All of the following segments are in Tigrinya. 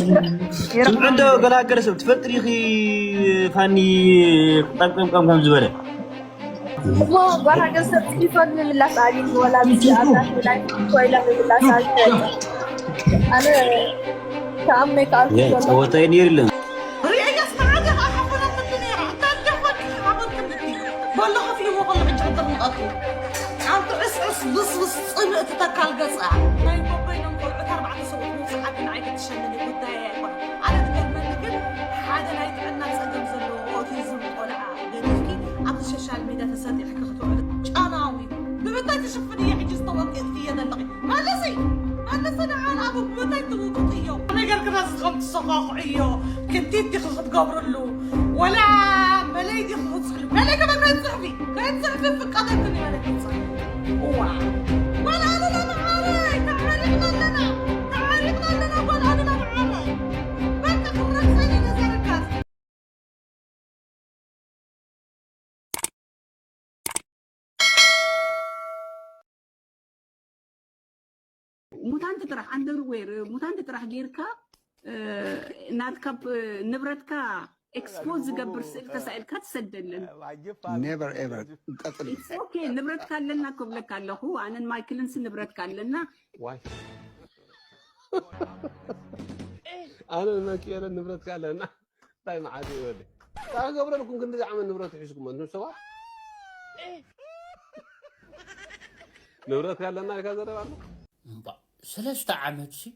ስምዑ እንዶ ገላገለ ሰብ ትፈልጥ ዲኺ ፋኒ ቀምቀምቀም ከም ዝበለ እሞ ጓል ሃገር ሰብ ይፈል ምምላስ ኣቢል ወላ ብዚ ኣላ ላይ ኮይላ ምምላስ ኣቢል ኣነ ተኣመ ከኣልኩ ዘሎ ጸወታ ነይርለን ርእያስ መዓት ኢኻ ሓፈረትኒ ነይራ። እንታይ ደኾንኪ ሓፈርክኒ? በሎ ከፊእዎ ከሎ ዕጭ ዕጥር ንቐቱ። ኣብቲ ዕስዕስ ብስብስ ጽምእቲ ተካል ገጻ። ናይ በበይኖም ቆልዑት ኣርባዕተ ሰብኡት ምውጽዓት ንዓይ ክትሸለኒ ጉዳየይ ኣይኮነን። ኣነ ትገርመኒ ግን ሓደ ናይ ጥዕና ጸገም ዘለዎ ኦቲዝም ቆልዓ ገዲፍኪ ኣብቲ ሶሻል ሜድያ ተሰጢሕኪ ክትውዕሊ ጫናዊ። ብምንታይ ትሽፍን እየ ሕጂ ዝተወቅጥክዮ ዘለኺ? መልሲ! መልሲ ንዓል ኣብ ብምንታይ ትውቅጥዮ? ነገር ግና ዝኸም ትሰኻኽዕዮ ክንቲት ዲኺ ክትገብርሉ ወላ መለይ ዲኺ ክትፅሕሉ? መለይ ከመ ከይትፅሕፊ ከይትፅሕፊ ፍቀደልክን ይበለኪ ፅሕፊ። እዋ ጓል ኣሉላ መዓረይ ተዓሪቕና ኣለና ተዓሪቕና ኣለና ጓል ኣሉላ መዓረይ በቃ ክረፀኒ ነዘርካት ሙታንት ጥራሕ underwear ሙታንት ጥራሕ ጌርካ ናትካ ንብረትካ expose ዝገብር ስእል ተሳኢልካ ትሰደለን። Never ever ቀጥል። Okay ንብረትካ ኣለና ክብለካ ኣለኹ። ኣነን ማይክልንስ ንብረትካ ኣለና። ኣነ መኪረ ንብረትካ ኣለና እንታይ መዓት እዩ ወደ ታገብረልኩም ክንዲ ዓመት ንብረት ሒዝኩም እንትን ሰዋ ንብረትካ ኣለና ኢልካ ዘረባ ኣሎ እምባ ሰለስተ ዓመት ሲ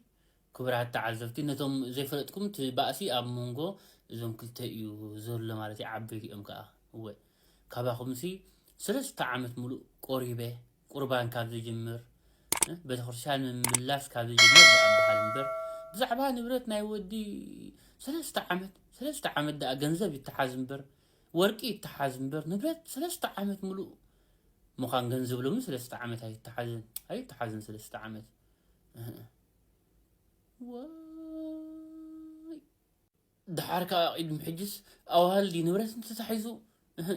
ክቡራት ተዓዘብቲ ነቶም ዘይፈለጥኩም እቲ ባእሲ ኣብ መንጎ እዞም ክልተ እዩ ዘሎ ማለት እዩ ዓበይቲ እዮም ከዓ እወ ካባኹምሲ ሰለስተ ዓመት ሙሉእ ቆሪበ ቁርባን ካብ ዝጅምር ቤተክርስትያን ምምላስ ካብ ዝጅምር ብኣበሃል እምበር ብዛዕባ ንብረት ናይ ወዲ ሰለስተ ዓመት ሰለስተ ዓመት ደኣ ገንዘብ ይተሓዝ እምበር ወርቂ ይተሓዝ እምበር ንብረት ሰለስተ ዓመት ሙሉእ ምዃን ገንዘብ ሎሚ ሰለስተ ዓመት ኣይተሓዝን ኣይተሓዝን ሰለስተ ዓመት ዋይ ደሓር ከዓ ቅድሚ ሕጅስ ኣዋልዲ ንብረት እንተታሒዙ እህ፣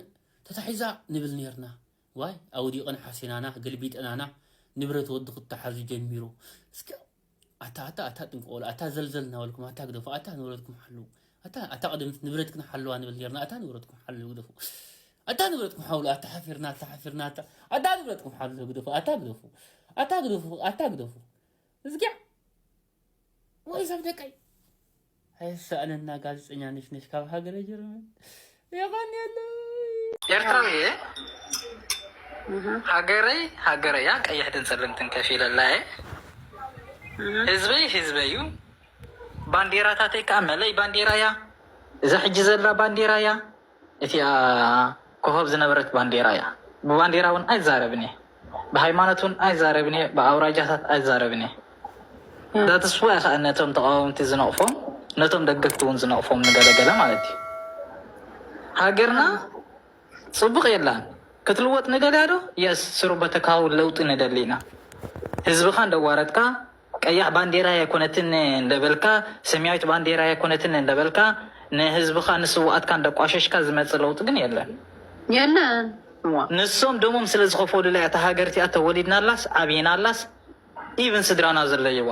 ተታሒዛ ንብል ነርና ዋይ ኣውዲቕን ሓሲናና ገልቢጥናና ንብረት ወዲ ክተሓዙ ጀሚሩ እስከ ኣታ ኣታ ኣታ ጥንቆሎ ኣታ ዘልዘል እናበልኩም ኣታ ግደፉ ኣታ ንብረትኩም ሓሉ ኣታ ኣታ ቅድምት ንብረትክን ሓለዋ ንብል ነርና ኣታ ንብረትኩም ሓሉ ግደፉ ኣታ ንብረትኩም ሓሉ ኣታ ሓፊርና ኣታ ሓፊርና ኣታ ኣታ ንብረትኩም ሓሉ ግደፉ ኣታ ግደፉ ኣታ ግደፉ ኣታ ግደፉ እዝጊያ ወይ ሰብ ደቀይ ኣይሰኣነና ጋዜጠኛ ነሽነሽ ካብ ሃገረ ጀርመን የቐንየለይ ኤርትራዊ እየ ሃገረይ ሃገረያ ቀይሕትን ጸለምትን ከፊለላ እየ ህዝበይ ህዝበይ እዩ ባንዴራታተይ ከዓ መለይ ባንዴራ እያ እዛ ሕጂ ዘላ ባንዴራ እያ እቲኣ ኮኾብ ዝነበረት ባንዴራ እያ ብባንዴራ እውን ኣይዛረብን እየ ብሃይማኖት እውን ኣይዛረብን እየ ብኣውራጃታት ኣይዛረብን እየ ዳትስፎ እያ ከዓ ነቶም ተቃወምቲ ዝነቕፎም ነቶም ደገፍቲ እውን ዝነቕፎም ንገለገለ ማለት እዩ ሃገርና ፅቡቕ የላን ክትልወጥ ንደልያ ዶ የስ ስሩበተካዊ ለውጢ ንደሊ ኢና ህዝብኻ እንደዋረድካ ቀያሕ ባንዴራ ኣይኮነትን እንደበልካ ሰማያዊት ባንዴራ ኣይኮነትን እንደበልካ ንህዝብኻ ንስውኣትካ እንዳቋሸሽካ ዝመፅእ ለውጢ ግን የለን የለን ንሶም ደሞም ስለ ዝኸፈሉላ እታ ሃገር እቲኣ ተወሊድናላስ ዓብይናላስ ኢቭን ስድራና ዘለይዋ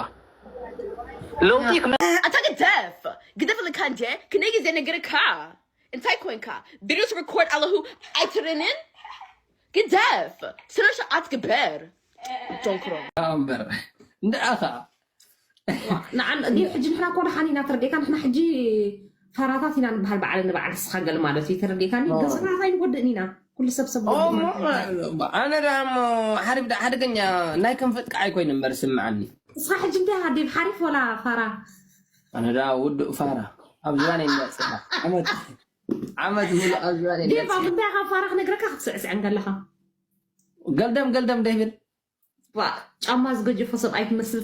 ለውጢ ክመ ኣታ ግደፍ ግደፍ ልካ እንዴ ክንደይ ግዜ ነገርካ እንታይ ኮንካ ቪዲዮስ ሪኮርድ ኣለኹ ኣይትርንን ግደፍ ስለሽ ኣትግበር ዶንክሮ እምበር እንድኣ ከዓ ንዓን እንዲ ሕጂ ንሕና እኮ ደሓን ኢና ተረዲእካ ንሕና ሕጂ ፈራታት ኢና ንበሃል በዓል ንበዓል ንስኻ ገለ ማለት እዩ ተረዲእካ ገዛና ኣይንጎድእን ኢና ኩሉ ሰብ ሰብ ኣነ ደኣ እሞ ሓሪፍ ደኣ ሓደገኛ ናይ ከም ፍጥቃ ኣይኮይኑ እምበር ስምዓኒ ንስኻ ሕጂ እንታይ ሃዲብ ሓሪፍ ወላ ፋራ ኣነ ደኣ ውዱእ ፋራ ኣብ ዝባን እንዳፅላ ዓመት ዓመት ሙሉእ ኣብ ዝባን ዴባ እንታይ ካብ ፋራ ክነግረካ ክትስዕስዐን ከለኻ ገልደም ገልደም ደይብል ጫማ ዝገጀፎ ሰብኣይ ትመስል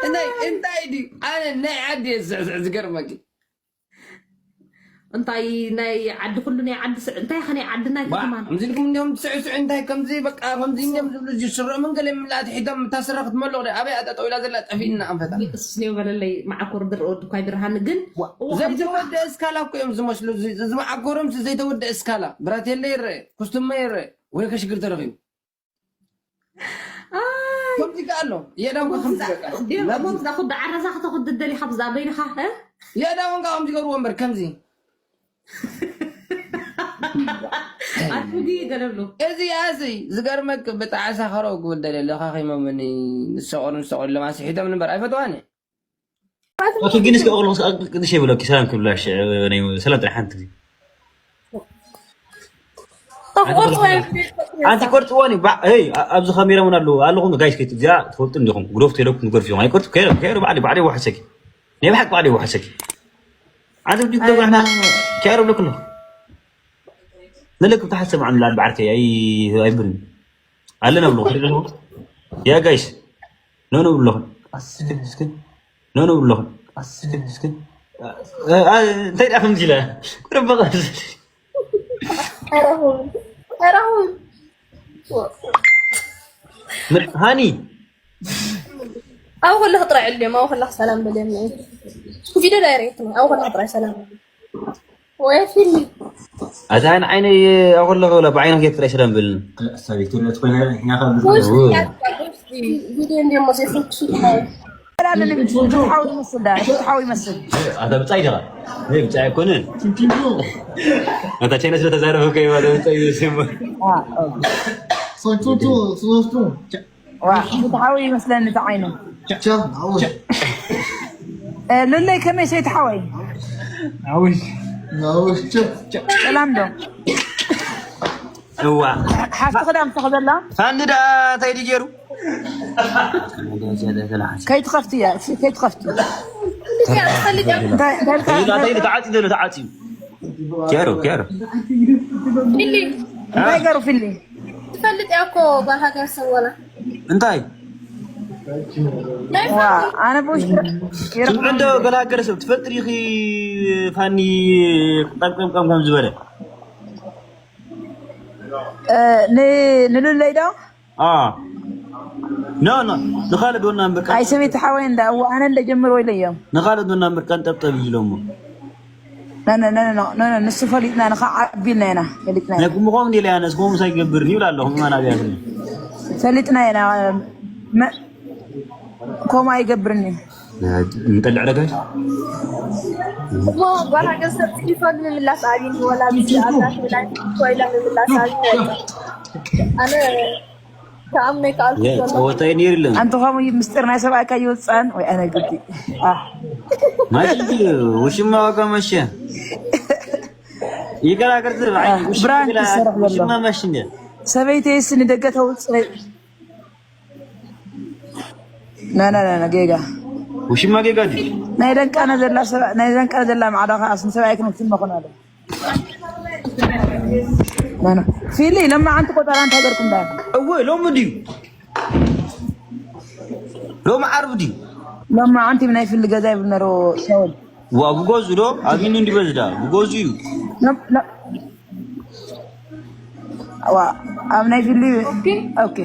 እንታይ እንታይ ድዩ ኣነ ናይ ዓዲ ዝስዕስዕ ዝገርመኪ እንታይ ናይ ዓዲ ኩሉ ናይ ዓዲ እንታይ ከ ናይ ዓዲ ናይ ከተማ ከምዚ ኢልኩም እንዲም ትስዕስዑ እንታይ ከምዚ በቃ ከምዚ እንዲም ዝብሉ ዝስርዑ ምን ገለ ምላእቲ ሒቶም እታ ስረ ክትመልቕ ዶ ኣበይ ኣጠጠው ኢላ ዘላ ጠፊእና ኣንፈታ ስኔው በለለይ መዓኮር ድረ ወዲ ኳይ ብርሃን ግን ዘይተወደአ እስካላ እኮ እዮም ዝመስሉ ዝመዓኮሮም ዘይተወደአ እስካላ ብራቴለ ይረአ ኩስትመ ይረአ ወይ ከሽግር ተረኺቡ ከምዚ ከ ኣሎ የዳም ከምዚ በቃ ሞት ዛ ኩዳ ዓረዛ ከተኹድ ደሊኻ ብዛ በይንኻ የዳም እንካ ከምዚ ገርዎ እምበር ከምዚ ኣድርጊ ገለብሉ እዚ ያዚ ዝገርመክ ብጣዕሳ ከረው ክብል ደለ ለኻ ከይመምኒ ንሰቆሉ ንሰቆሉ ለማሲ ሒቶም ንበር ኣይፈትዋኒ ኣቶ ጊንስ ከቕሎ ቅድሽ የብለኪ ሰላም ክብላሽ ሰላም ጥራሕ ሓንቲ ጊዜ ኣንቲ ቆርፅዋኒ ኣብዚ ካሜራ እውን ኣለዉ ኣለኹም ጋይስ ከይት እዚኣ ትፈልጡ እንዲኹም ግዶፍ ተለኩም ንገርፍ እዮም ኣይቆርፅ ከይረ ባዕሊ ባዕሊ ዋሕሰኪ ናይ ብሓቂ ባዕሊ ዋሕሰኪ ኣንቲ ዲ ፕሮግራምና ከያረ ብለኩ ኣለኹ ንልክ ብታሓት ሰምዖም ላል ባዕርከይ ኣይብርን ኣለና ብሎ ያ ጋይስ ኖ ኖ ብሎኽን ኣስግን ምስግን ኖ ኖ ብሎኽን ኣስግን ምስግን እንታይ ዳ ከምዚ ኢለ ረበቐ ሃኒ ኣብ ከለኽ ጥራይ ዕልዮም ኣብ ከለኽ ሰላም በልዮም ቪድዮ ዳይሬክት ኣብ ከለኽ ጥራይ ሰላም ወይ ፊልም ኣታ ንዓይነይ ኣኮለኸ ብዓይነኽ ጌርክ ጥራይ ሰላም በልኒ ቪድዮ እንዲሞ ዘይፈክሱ ፍትሓዊ ይመስል ዳ ፍትሓዊ ይመስል ኣታ ብጻይ ዲኻ ብጻይ ኣይኮነን ኣታ ቻይና ስለ ተዛረበ ከይባለ ብጻይ ዝስማ ፍትሓዊ ይመስለኒ እቲ ዓይኑ ሉለይ ከመይ ሰይቲ ሓወይ ሰላም ዶ እዋ ሓፍቲ ክዳን ተኸደላ ፋኒ ዳ እንታይ ድዩ ገይሩ ከይትኸፍቲ እያ ከይትኸፍቲ ተዓፂ ዘሎ ተዓፂ ኬሮ ኬሮ እንታይ ገሩ ፊሊ ትፈልጥ እያ እኮ ጓል ሃገር ሰብ ወላ እንታይ ኣነ ብውሽጢ ትምዕዶ ገላገለ ሰብ ትፈልጥ ዲኺ ፋኒ ቀምቀምቀም ከም ዝበለ ንሉለይ ዶ ኖ ኖ ንኻልድ ወና እምበር ኣይ ሰበይቲ ሓወይ እንዳ እዋ ኣነ እንደ ጀምር ወይለ እዮም ንኻልድ ወና እምበር ቀንጠብጠብ ይሎሞ ንሱ ፈሊጥና ንኻ ዓቢልና ኢና ፈሊጥና ኢና ነኩም ኾም ዲለ ያነስ ኾም ሳይገብር ይብል ኣለኹም ማን ኣብያ ፈሊጥና ኢና ከምኡ ኣይገብርን እዩ እንጠልዕ ደጋሽ ጓል ሃገር ሰብ ይፈል ምምላስ ኣብኒ ወላ ብኣላ ኮይላ ምምላስ ኣብኒ ኣነ ጸወታይ ነይርለን ኣንተ ከምኡ ምስጢር ናይ ሰብኣይካ ይወፅኣን ወይ ኣነ ግዲ ማሽ ውሽማ ዋጋ መሸ ይገራገር ዝብል ብራንክ ይሰርሕ ዘሎ ውሽማ ማሽ እንደ ሰበይተይስ ንደገ ተውፅእ ናናናና ጌጋ ውሽማ ጌጋ ድዩ ናይ ደንቀነ ዘላ ሰብኣ- ናይ ደንቀነ ዘላ ማዕዳ ከዓስ ንሰብኣይ ክንክትመኹን ኣለ ናና ፊሊ ለማ ዓንቲ ቆጠራ እንታይ ገርኩም ዳ እወ ሎሚ ድዩ ሎሚ ዓርቢ ድዩ ለማ ዓንቲ ብናይ ፊሊ ገዛ ይብል ነሮ ሻወል ዋ ብጎዙ ዶ ኣሚኑ እንዲበዝዳ ብጎዙ እዩ ለም- ለ- ዋ ኣብ ናይ ፊሊ ኦኬ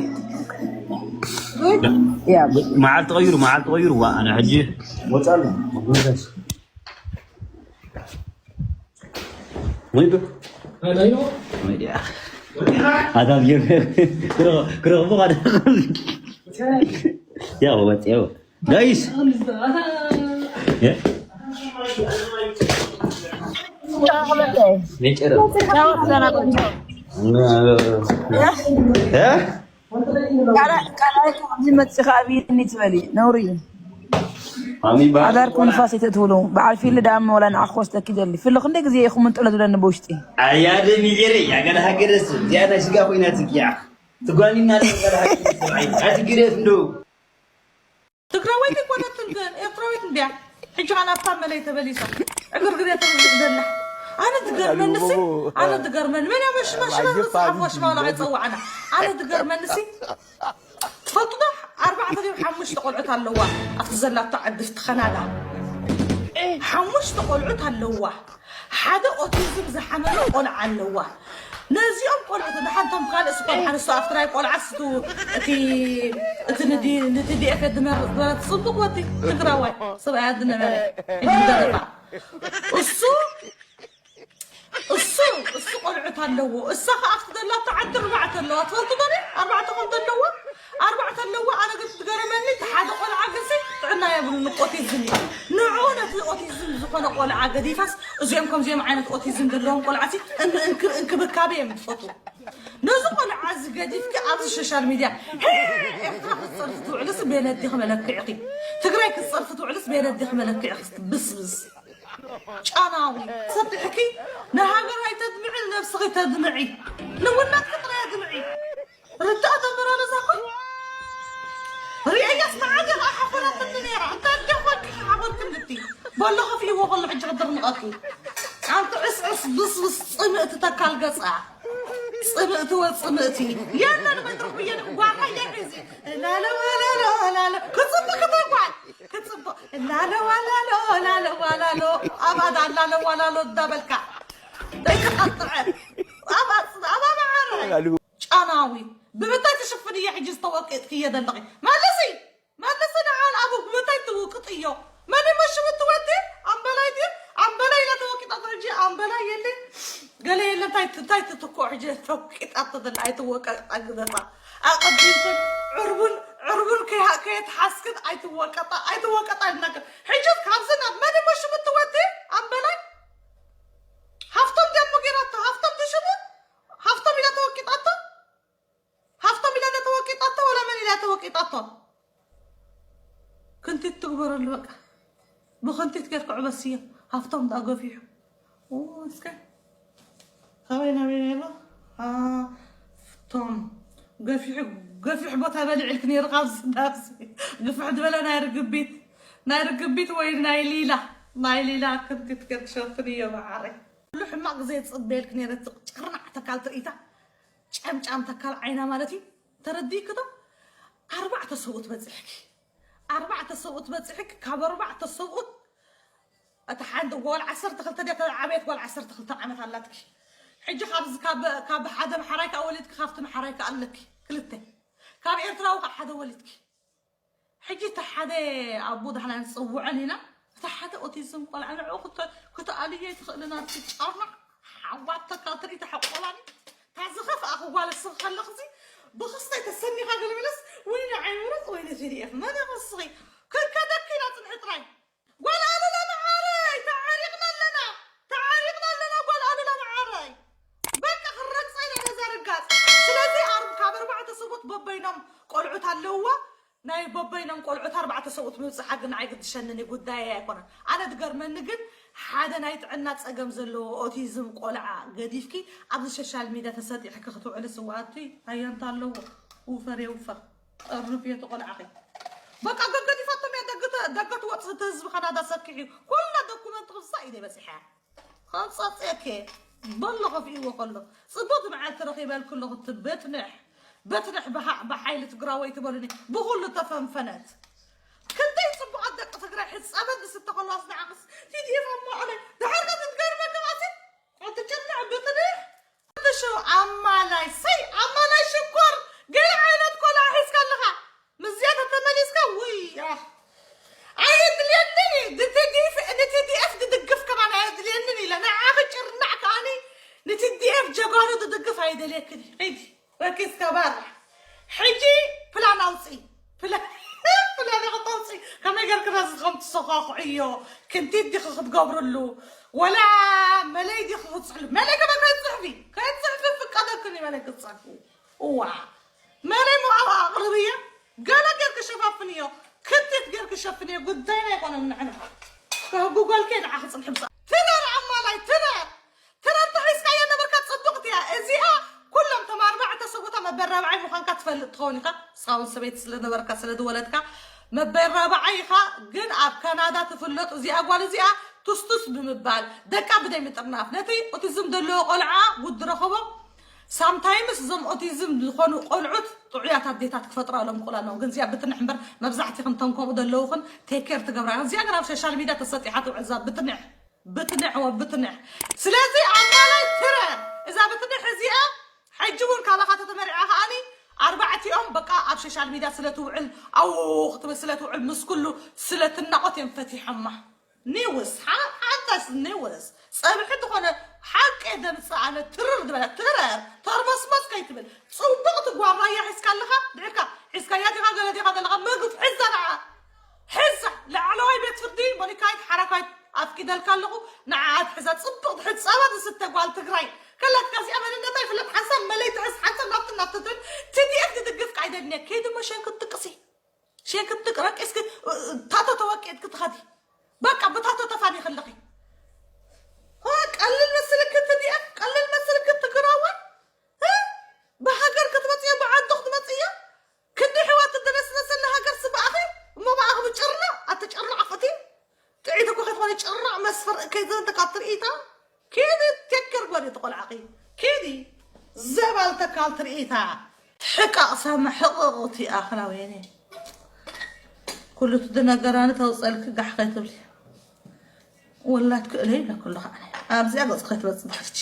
ያ መዓል ተቐይሩ መዓል ተቐይሩ ዋ ኣነ ሕጂ ወፃሉ ወይዶ ኣታ ክረኽቡ ካደ ያው ወፅያው ጋይስ ኣብዚ መፅኻ ኣብይኒ ትበሊ ነውሪ እዩ ኣዳርኩም ንፋስ ኣይተእትውሉ በዓል ፊሊ ዳኣ ወላ ንዓኽ ክወስደኪ ደሊ ፊሊ ክንደይ ግዜ ኢኹም ምንጥሎ ዝብለኒ ብውሽጢ ኣያ ደሚጀረ እያ ገለ ሃገረስ እዚኣ ናይ ስጋ ኮይና ትኪያ ትጓኒና ኣቲ ግደፍ እንዶ ትግራወይቲ ኮነት እንትን ኤርትራዊት እንድያ ሕጂ ኸዓ ናብታ መለይ ተመሊሳ ዕግርግር እያ ተብዝሕ ዘላ ኣነ ትገርመኒ ሲ ኣነ ትገርመኒ መን እያ መሽማሽማ ዝፅሓፍ ወሽማላ ኣይፀዋዕና ኣነ ትገርመኒ ሲ ትፈልጡ ዶ ኣርባዕተ ድዮም ሓሙሽተ ቆልዑት ኣለዋ ኣብቲ ዘላቶ ዓዲ ትኸናዳ ሓሙሽተ ቆልዑት ኣለዋ ሓደ ኦቲዝም ዝሓመመ ቆልዓ ኣለዋ ነዚኦም ቆልዑት ንሓንቶም ካልእ ስኮን ሓንስቶ ኣብቲ ናይ ቆልዓ ስቱ እቲ እቲ ንዲ- ንቲዲኤፍ ድመርፅ ዝበለት ፅቡቅ ወዲ ትግራዋይ ሰብኣያ ዝነበረ ሕጂ ዝገረፋ እሱ እሱ እሱ ቆልዑት ኣለዎ እሳ ከ ኣብቲ ዘላቶ ዓዲ ኣርባዕተ ኣለዋ ትፈልጡ ዶ ኣርባዕተ ቆልዑ ኣለዋ ቆልዓ ገዲፋስ እዚኦም ከምዚኦም ዓይነት ኦቲዝም ዘለዎም ቆልዓሲ ን- እንክ- እንክብካቤ እዮም ዝፈትዉ። ነዚ ቆልዓ እዚ ገዲፍኪ ኣብዚ ሶሻል ሚድያ "ሄ፣ ኤርትራ ክትፀርፊ ትውዕልስ ቤነዲኺ መለክዕኺ፣ ትግራይ ክትፀርፊ ትውዕልስ ቤነዲኺ መለክዕኺ ብስብስ ጫናዊ ሰጢሕኪ ንሃገር ኣይተድምዒ ንነብስኺ ተድምዒ ንውላድኪ ጥራይ ኣድምዒ። ርዳእ ተመላለሳ እኮ ሪአያስ መዓት ኢኻ ሓኾላትኒ ነይራ። እንታይ ደኾንኪ ሓኾልክን ብቲ በሎ ከፊእዎ ከሎ ሕጂ ክድርንቐኪ። ኣንቲ ዕስዕስ ብስብስ ጽምእቲ ተካል ገጻ። ጽምእቲ ወጽምእቲ። የለን መድረኹ የለን። ጓራ የሒዚ። ላሎ ላሎ ላሎ። ክጽብቕ ከተጓል። ክጽብቕ። ላሎ ዋላሎ ላሎ ዋላሎ። ኣባዳ ላሎ ዋላሎ እንዳበልካ። ደይተቐጥዐ። ኣብ ኣጽ- ኣብ ኣምሓራይ። ጫናዊ ብምንታይ ትሽፍንዮ ሕጂ ዝተወቅጥክዮ ዘለኺ? መልሲ! መልሲ ንዓል ኣቡ ብምንታይ ትውቅጥዮ? መን ይመሽም ትወዲ? ኣምበላይ ድዩ? ኣምበላይ ኢላ ተወቂጣቶ ሕጂ ኣምበላይ የለ ገለ የለ እንታይ እንታይ ትትኮ ሕጂ ተወቂጣቶ ዘላ ኣይትወቀጣ ግደፋ። ኣቐዲምክን ዕርቡን ዕርቡን ከይሃ- ከየትሓስክን ኣይትወቀጣ ኣይትወቀጣ ይናገር። ሕጂ ካብዚ ናብ መን ይመሽም ትወዲ? ኣምበላይ ሃፍቶም ደሞ ገይራቶ ሃፍቶም ትሽሙ ሃፍቶም ኢላ ተወቂጣቶ ሃፍቶም ኢላ ዶ ተወቂጣቶ ወላ መን ኢላ ተወቂጣቶ? ክንቲት ትግበረሉ በቃ። ብክንቲት ጌርካ ዕበስዮ። ሃፍቶም ደኣ ገፊሑ። ኡ፣ እስከ። ካበይ ናበይ ነይሩ? ሃፍቶም። ገፊሑ፣ ገፊሕ ቦታ በሊዕልክ ነይሩ ካብዚ ናብዚ። ግፍሕ ዝበለ ናይ ርግቢት። ናይ ርግቢት ወይ ናይ ሊላ። ናይ ሊላ ክንቲት ጌርክ ሸፍንዮ መዓረይ። ኩሉ ሕማቕ ግዜ ዝጽበየልክ ነይረ፣ እቲ ጭርናዕ ተካል ትርኢታ፣ ጨምጫም ተካል ዓይና ማለት እዩ። ተረዲእኪ ዶ? ኣርባዕተ ሰብኡት በጺሕኪ። ኣርባዕተ ሰብኡት በጺሕኪ፣ ካብ ኣርባዕተ ሰብኡት እታ ሓንቲ ጓል ዓሰርተ ክልተ ድያ፣ እታ ዓበየት ጓል ዓሰርተ ክልተ ዓመት ኣላትኪ። ሕጂ ካብዚ ካብ፣ ካብ ሓደ መሓራይ ከኣ ወሊድኪ፣ ካብቲ መሓራይ ከኣ ኣለኪ ክልተ። ካብ ኤርትራዊ ከኣ ሓደ ወሊድኪ። ሕጂ እቲ ሓደ ኣቦ ዳሕና ንፅውዐን ኢና። እቲ ሓደ ኦቲዝም ቆልዓ ንዕኡ ክተ- ክትኣልዮ ኣይትኽእልን። ኣብቲ ጫርና ሓዋተካ ትርኢ ተሓቆላኒ ታዝኸፍ ኣኽዋለ ስኽ ከለኽዚ ብኽስተይ ተሰኒኻ ገለመለስ ወይ ንዓይ ምረፅ ወይ ንቲዲኤፍ መን ይኸስኺ ክከደኪ ኢና ፅንሒ ጥራይ ጓል ኣሉላ መዓረይ ተዓሪቕና ኣለና ተዓሪቕና ኣለና ጓል ኣሉላ መዓረይ በቃ ክረግፀ ኢና ነዛ ርጋፅ ስለዚ ኣር- ካብ ኣርባዕተ ሰብኡት በበይኖም ቆልዑት ኣለውዋ ናይ በበይኖም ቆልዑት ኣርባዕተ ሰብኡት ምብፅሓ ግን ኣይግድሸንን እዩ ጉዳየይ ኣይኮነን ኣነ ዝገርመኒ ግን ሓደ ናይ ጥዕና ፀገም ዘለዎ ኦቲዝም ቆልዓ ገዲፍኪ ኣብዚ ሶሻል ሚድያ ተሰጢሕኪ ክትውዕሊ ስውኣቲ ኣየንታ ኣለዎ ውፈር የውፈር ጠርፍ የቲ ቆልዓኺ በቃ ገገዲፋቶም እያ ደገ ትወፅእ እቲ ህዝቢ ካናዳ ሰኪሕ እዩ ኩላ ዶኩመንት ክብሳ ኢደ በፂሐ ከምፀፅየከ በሎ ከፍእዎ ከሎ ፅቡቅ መዓልቲ ረኺበልኩ ኣለኹ እቲ በትንሕ በትንሕ ብሓ- ብሓይሊ ትግራወይ ትበሉኒ ብኩሉ ተፈንፈነት ክንደይ ፅቡቃት ደቂ ትግራይ ሕፃበት ዝስተ ከለዋስ ንዓኽስ ቲዲኤፍ ኣማእለይ ድሓር ከ ትትገርመ ከማሲ ኣትጭርናዕ ብጥንሕ ሽው ኣማላይ ሰይ ኣማላይ ሽኮር ገለ ዓይነት ኮላ ሒዝካ ኣለኻ ምስዚኣ ተተመሊስካ ውይ ኣየድልየንን እዩ ንቲዲኤፍ ንቲዲኤፍ ዝድግፍ ከማን ኣየድልየንን ኢለ ንዓኺ ጭርናዕ ከኣኒ ንቲዲኤፍ ጀጋኑ ዝድግፍ ኣይደልየክን እዩ ኺዲ ረኪስካ ባራ ሕጂ ፕላን ኣውፅኢ ፕላን ፕላን ከተውፅኢ ከመይ ገርክና ዝኸም ትሰኳኩዕዮ ክንቲት ዲኺ ክትገብርሉ ወላ መለይ ዲኺ ክትፅሕሉ መለይ ከመ ከይትፅሕፊ ከይትፅሕፊ ፍቀደክን እዩ መለይ ክትፅሕፉ እዋ መለይ ሞ ኣብ ኣቕርብዮ ገለ ጌርኪ ሸፋፍንዮ ክቲት ጌርኪ ሸፍንዮ ጉዳይና ኣይኮነን ንሕና ከህጉጎልኪ ንዓኺ ፅንሒ ምፃእ ትረር ኣማላይ ትረር ትረር ተሒዝካዮ ነበርካ ፅብቕቲ እያ እዚኣ ኩሎም ተማርባዕተ ሰብኡታ መበል ራብዓይ ምዃንካ ትፈልጥ ትኸውን ኢኻ ንስኻ እውን ሰበይቲ ስለ ነበርካ ስለ ዝወለድካ መበል ራብዓይ ኢኻ ግን ኣብ ካናዳ ትፍለጥ እዚኣ ጓል እዚኣ ቱስቱስ ብምባል ደቃ ብደይ ምጥርናፍ ነቲ ኦቲዝም ዘለዎ ቆልዓ ጉድ ረኸቦ ሳምታይምስ እዞም ኦቲዝም ዝኾኑ ቆልዑት ጥዑያት ኣዴታት ክፈጥራሎም ይኽእላ ኣለዎ ግን እዚኣ ብትንሕ እምበር መብዛሕትኽን እቶም ከምኡ ዘለውኽን ቴክ ኬር ትገብራ እዚኣ ግን ኣብ ሶሻል ሚድያ ተሰጢሓ ትውዕል እዛ ብትንሕ ብትንሕ ወብትንሕ ስለዚ ኣማላይ ትረር እዛ ብትንሕ እዚኣ ሕጂ እውን ካባኻ ተተመሪዓ ከኣኒ ኣርባዕቲኦም በቃ ኣብ ሶሻል ሚድያ ስለ ትውዕል ኣው ክትብል ስለ ትውዕል ምስ ኩሉ ስለ ትናቖት እዮም ፈቲሖማ ኒውስ ሓንታስ ኒውስ ፀብሒ ዝኾነ ሓቂ ደምፅእ ኣነ ትርር ዝበለ ትረር ተርመስመስ ከይትብል ፅቡቕ ትጓራያ ሒዝካ ኣለኻ ድሕርካ ሒዝካያ ዲኻ ገለ ዲኻ ዘለኻ ምግብ ሕዛ ንዓ ሕዛ ላዕለዋይ ቤት ፍርዲ ሞኒካይት ሓራካይት ኣፍኪ ኢደልካ ኣለኹ። ንዓ ኣትሕዛ ጽብቕ ትሕዝ ጸባ ዝስተ ጓል ትግራይ ከላትካ እዚኣ መንነታ ይፍለጥ። ሓንሳብ መለይ ትሕዝ ሓንሳብ ናብቲ ናብቲ ትብል። ቲ ዲ ኤፍ ትድግፍ ቃይደልኒ ኬድሞ ሸንክት ጥቅሲ ሸንክት ጥቅረቂ እስኪ ታቶ ተወቂጥክ ትኸዲ በቃ ብታቶ ተፋኒ ከለኺ ቀልል መስልክ ቲ ዲ ኤፍ ቀልል መስልክ ትግራዋይ ብሃገር ክትመፅዮ ብዓዱ ክትመፅዮ ክንዲ ሕዋት ትነስነሰላ ሃገር ስባኣኺ እሞ ብኣኺ ብጭርና ኣትጭርና ዓፈቲ ጥዒት እኮ ከይትኾነ ጭርና መስፈር ከይዘንተካ ትርኢታ ኪዲ ቴክር ጎዲ ትቆልዓኺ ኪዲ ዘባል ተካል ትርኢታ ሕቃቕ ሳማ ሕቕቕቲ ኣኽላ ወይኔ ኩሉ እቲ ነገራኒ ተውፀልኪ ጋሕ ከይትብሊ ወላድ ክእለ ይብለኩ ኣለኹ ኣነ ኣብዚኣ ገፅ ከይትበፅእ ድሕርች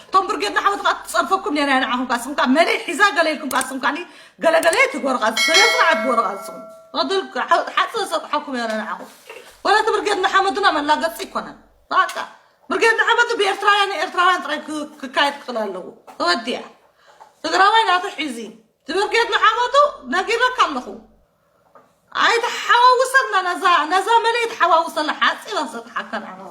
እቶም ብርጌድ ንሓመዱ ከዓ ትፀርፈኩም ነይራ እያ ንዓኹም ከዓ ስም ከዓ መለይ ሒዛ ገለ ኢልኩም ከዓ ስም ከዓ ገለገለ ትጎርቃ ስነ ስርዓት ጎርቃ ስም ሓፂ ሰጥሓኩም ነይራ ንዓኹም ወላ እቲ ብርጌድ ንሓመዱና መላገፂ ይኮነን በቃ ብርጌድ ንሓመዱ ብኤርትራውያን ኤርትራውያን ጥራይ ክካየድ ክኽእል ኣለዎ ተወዲያ ትግራዋይ ናቱ ሒዚ እቲ ብርጌድ ንሓመዱ ነጊረካ ኣለኹ ኣይተሓዋውሰልና ነዛ ነዛ መለይ ተሓዋውሰላ ሓፂባ ሰጥሓካ ንዓና